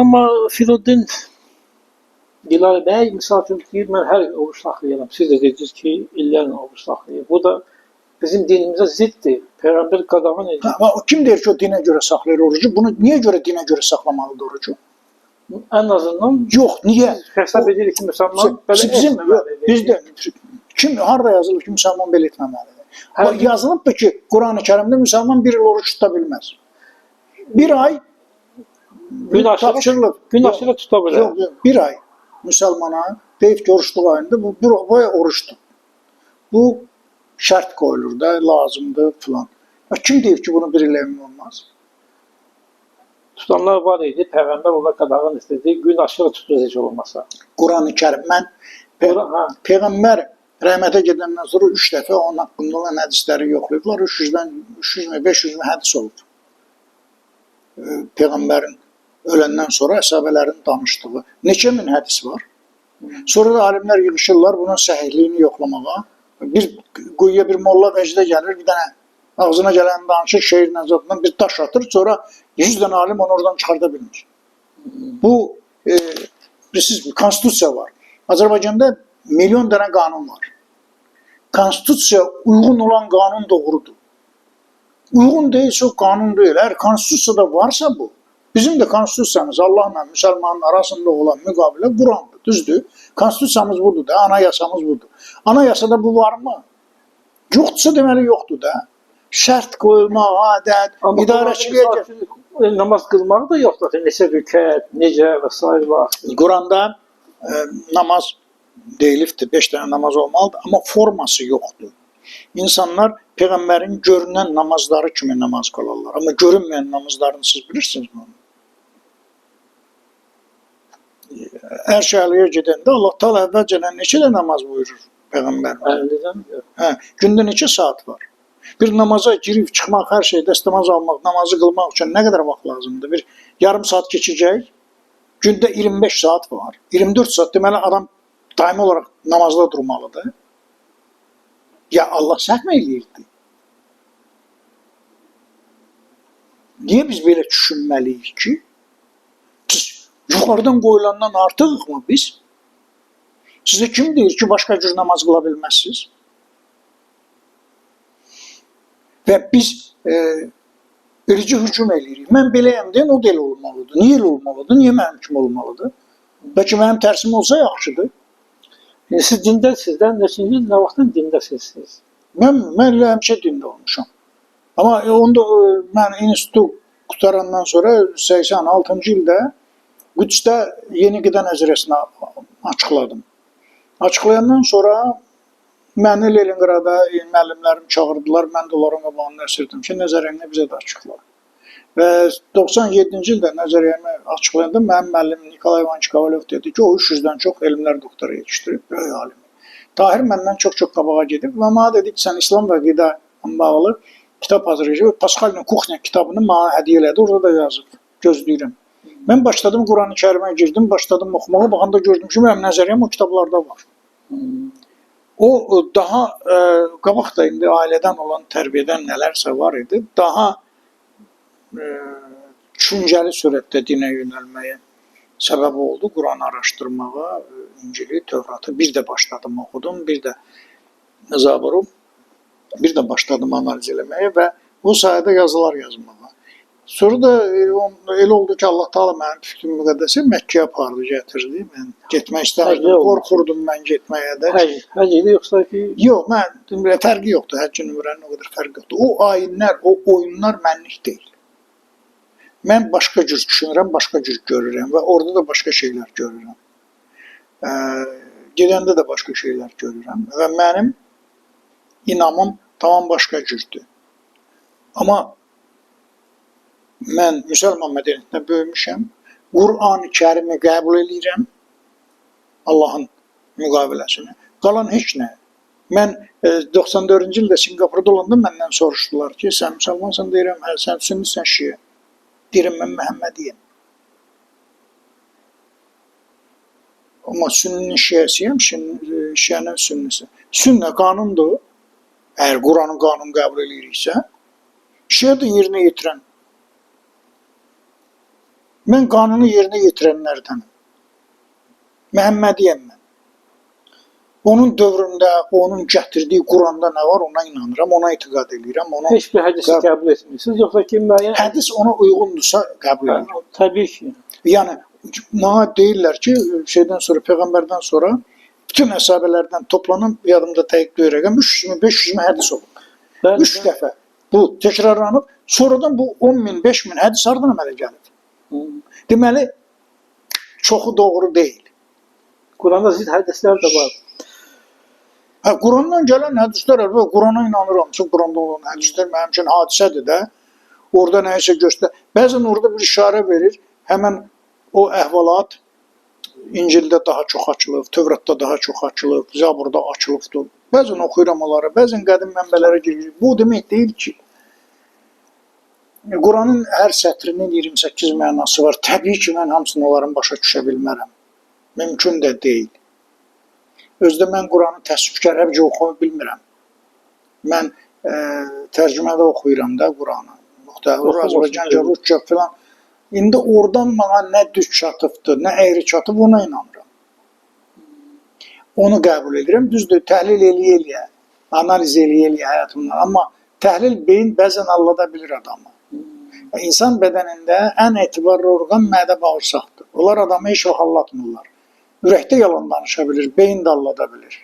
Amma Firuddin Bilal bəy misal üçün deyir, mən hər gün oruç saxlayıram. Siz də dediniz ki, illərlə oruç saxlayır. Bu da bizim dinimizə ziddir. Peyğəmbər qadağan edir. Amma kim deyir ki, o dinə görə saxlayır orucu? Bunu niyə görə dinə görə saxlamalıdır orucu? Ən azından Yox, niyə? Hesab edirik ki, müsəlman belə Bizim, etməməlidir. bizdə kim harda yazılır ki, müsəlman belə etməməlidir? Hər Bax, yazılıbdır ki, Qurani-Kərimdə müsəlman bir il oruç tuta bilməz. Bir ay Gün aşırı, tapşırılıb. gün aşırı tuta bilər. Yox, yox, bir ay müsəlmana deyib ki, oruçluq ayında bu bir ay oruçdur. Bu şərt qoyulur da, lazımdır filan. Ya kim deyib ki, bunu bir il eləmək olmaz? Tutanlar var idi, Peyğəmbər ona qadağan etdi. Gün aşırı tutur heç olmasa. Qurani-Kərim mən Peyğəmbər rəhmətə gedəndən sonra 3 dəfə onun haqqında olan hədisləri yoxlayıblar. 300-dən 300 mü 500 mü hədis olub. Peyğəmbərin öləndən sonra əshabələrin danışdığı neçə min hədis var. Sonra da alimlər yığışırlar bunun səhihliyini yoxlamağa. Bir quyuya bir molla vəcdə gəlir, bir dənə ağzına gələni danışır, şeirlə zadından bir daş atır, sonra 100 dənə alim onu oradan çıxarda bilmir. Bu, bilirsiniz, konstitusiya var. Azərbaycanda milyon dənə qanun var. Konstitusiya uyğun olan qanun doğrudur. Uyğun deyilsə o qanun deyil. Əgər konstitusiyada varsa bu, bizim də konstitusiyamız Allahla müsəlmanın arasında olan müqavilə Qurandır, düzdür? Konstitusiyamız budur da, anayasamız budur. Anayasada bu varmı? Yoxdursa deməli yoxdur da. Şərt qoyulmaq, adət, Amma idarəçiliyə Quranda namaz qılmağı da yoxdur. Neçə rükət, necə və sair və axir. Quranda namaz deyilibdir, 5 dənə namaz olmalıdır, amma forması yoxdur. İnsanlar Peyğəmbərin görünən namazları kimi namaz qılarlar. Amma görünməyən namazlarını siz bilirsiniz mi? Ərş-i Əliyə gedəndə Allah Taala əvvəlcədən neçə də namaz buyurur Peyğəmbər? 50-dən yox. Hə, gündə neçə saat var? Bir namaza girib çıxmaq, hər şey, dəstəmaz almaq, namazı qılmaq üçün nə qədər vaxt lazımdır? Bir yarım saat keçəcək. Gündə 25 saat var. 24 saat deməli adam daimi olaraq namazda durmalıdır. Ya Allah səhv mi eləyirdi? Niyə biz belə düşünməliyik ki? Biz yuxarıdan qoyulandan artığıq mı biz? Sizə kim deyir ki, başqa cür namaz qıla bilməzsiniz? Və biz irici hücum eləyirik. Mən beləyəm deyən o da elə olmalıdır. Niyə elə olmalıdır? Niyə mənim kimi olmalıdır? Bəlkə mənim tərsim olsa yaxşıdır. Yəni siz dindəsiniz də, neçinci il, nə vaxtdan dindəsiniz siz? Mən elə həmişə dində olmuşam. Amma onda mən institut qutarandan sonra 86-cı ildə Qüdsdə Yeni Qida Nəzəriyyəsini açıqladım. Açıqlayandan sonra məni Leningrada müəllimlərim çağırdılar. Mən də onların qabağında əsirdim ki, nəzəriyyəni bizə də açıqla. Və 97-ci ildə nəzəriyyəmi açıqlayanda mənim müəllimim Nikolay Ivanoviç Kovalyov dedi ki, o 300-dən çox elmlər doktoru yetişdirib, böyük alimi. Tahir məndən çox-çox qabağa gedib və mənə dedi ki, sən İslam və qida ilə bağlı kitab hazırlayacaq. Paskalın Kuxnya kitabını mənə hədiyyə elədi, orada da yazıb, gözləyirəm. Mən başladım Qurani-Kərimə girdim, başladım oxumağa, baxanda gördüm ki, mənim nəzəriyyəm o kitablarda var. O daha qabaq da indi ailədən olan tərbiyədən nələrsə var idi, daha düşüncəli surətdə dinə yönəlməyə səbəb oldu. Quranı araşdırmağa, İncili, Tövratı bir də başladım oxudum, bir də Zaburu, bir də başladım analiz eləməyə və o sayədə yazılar yazmağa. Sonra da elə oldu ki, Allah Taala mənim fikrim müqəddəsi Məkkəyə apardı, gətirdi. Mən getmək istəmirdim, qorxurdum mən getməyə də. Həcc idi yoxsa ki? Yox, mən fərqi yoxdur. Həccin ümrənin o qədər fərqi yoxdur. O ayinlər, o oyunlar mənlik deyil. Mən başqa cür düşünürəm, başqa cür görürəm və orada da başqa şeylər görürəm. Gedəndə də başqa şeylər görürəm və mənim inamım tamam başqa cürdür. Amma mən müsəlman mədəniyyətində böyümüşəm, Qurani-Kərimi qəbul eləyirəm, Allahın müqaviləsini. Qalan heç nə. Mən 94-cü ildə Singapurda olanda məndən soruşdular ki, sən müsəlmansan, deyirəm, hə, sən sünnisən, şiə. Deyirəm, mən Məhəmmədiyəm. Amma sünninin şiəsiyəm, şiənin sünnisi. Sünnə qanundur. Əgər Quranın qanun qəbul eləyiriksə, şiə də yerinə yetirən. Mən qanunu yerinə yetirənlərdənəm. Məhəmmədiyəm mən. Onun dövründə, onun gətirdiyi Quranda nə var, ona inanıram, ona etiqad eləyirəm. Ona Heç bir hədisi qəbul etmirsiniz, yoxsa ki, müəyyən hədis ona uyğundursa qəbul edirəm. Təbii ki. Yəni mənə deyirlər ki, şeydən sonra, peyğəmbərdən sonra bütün əshabələrdən toplanan, yadımda dəqiq deyil rəqəm, 300 min, 500 min hədis olub. Bəli, 3 dəfə bu təkrarlanıb, sonradan bu 10 min, 5 min hədis hardan əmələ gəlib? Deməli, çoxu doğru deyil. Quranda zidd hədislər də var. Hə, Qurandan gələn hədislər, əlbəttə, Qurana inanıram. Çünki Quranda olan hədislər mənim üçün hadisədir də. Orada nəyisə göstər. Bəzən orada bir işarə verir, həmən o əhvalat İncildə daha çox açılıb, Tövratda daha çox açılıb, Zaburda açılıbdır. Bəzən oxuyuram onları, bəzən qədim mənbələrə girir. Bu demək deyil ki, Quranın hər sətrinin 28 mənası var. Təbii ki, mən hamısını onların başa düşə bilmərəm. Mümkün də deyil. Özdə mən Quranı təəssüfkar ərəbcə oxuya bilmirəm. Mən tərcümədə oxuyuram da Quranı. Azərbaycanca, rusca filan. İndi oradan mənə nə düz çatıbdır, nə əyri çatıb, ona inanıram. Onu qəbul edirəm. Düzdür, təhlil eləyə-eləyə, analiz eləyə-eləyə həyatımdan. Amma təhlil beyin bəzən allada bilir adamı. İnsan bədənində ən etibarlı orqan mədə bağırsaqdır. Onlar adamı heç vaxt allatmırlar. Ürəkdə yalan danışa bilir, beyin də allada bilir.